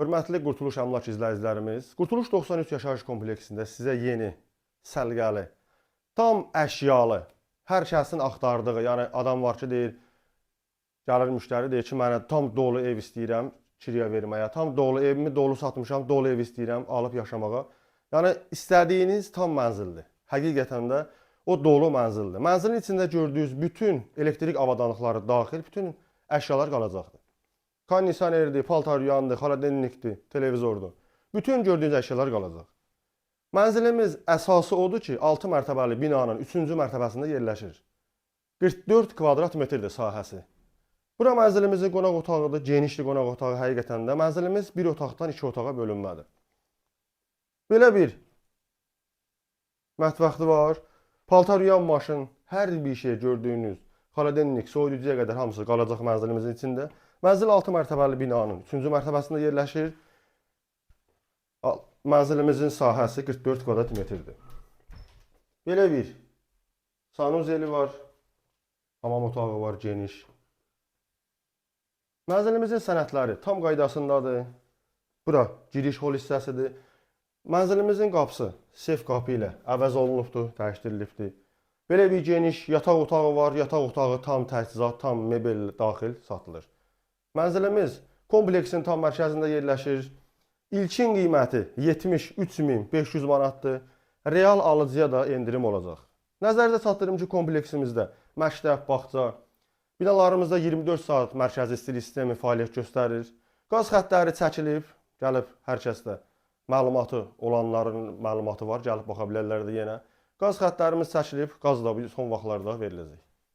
Hörmətli Qurtuluş Əmlak izləyicilərimiz, Qurtuluş 93 yaşayış kompleksində sizə yeni, səliqəli, tam əşyalı, hər kəsin axtardığı, yəni adam var ki, deyir, gəlir müştəri deyir ki, mənə tam dolu ev istəyirəm kiriyə verməyə, tam dolu evimi dolu satmışam, dolu ev istəyirəm alıb yaşamağa. Yəni istədiyiniz tam mənzildir. Həqiqətən də o dolu mənzildir. Mənzilin içində gördüyünüz bütün elektrik avadanlıqları daxil, bütün əşyalar qalacaqdır. Kondisionerdir, paltar yuyandır, xaladelnikdir, televizordur. Bütün gördüyünüz əşyalar qalacaq. Mənzilimiz əsası odur ki, 6 mərtəbəli binanın 3-cü mərtəbəsində yerləşir. 44 kvadrat metrdir sahəsi. Bura mənzilimizin qonaq otağıdır, genişli qonaq otağı həqiqətən də. Mənzilimiz bir otaqdan iki otağa bölünmədir. Belə bir mətbəxi var. Paltar yuyan maşın, hər bir şey gördüyünüz xaladelnik, soyuducuya qədər hamısı qalacaq mənzilimizin içində. Mənzil 6 mərtəbəli binanın 3-cü mərtəbəsində yerləşir. Mənzilimizin sahəsi 44 kvadrat metrdir. Belə bir sanuzeli var. Hamam otağı var geniş. Mənzilimizin sənədləri tam qaydasındadır. Bura giriş hol hissəsidir. Mənzilimizin qapısı sef qapı ilə əvəz olunubdur, dəyişdirilibdir. Belə bir geniş yataq otağı var. Yataq otağı tam təchizat, tam mebel daxil satılır. Mənzilimiz kompleksin tam mərkəzində yerləşir. İlkin qiyməti 73.500 manatdır. Real alıcıya da endirim olacaq. Nəzərinizə çatdırım ki, kompleksimizdə məktəb, bağça, binalarımızda 24 saat mərkəzi istilik sistemi fəaliyyət göstərir. Qaz xəttləri çəkilib, gəlib hər kəsdə məlumatı olanların məlumatı var, gəlib baxa bilərlər də yenə. Qaz xəttlərimiz çəkilib, qaz da bu son vaxtlarda veriləcək.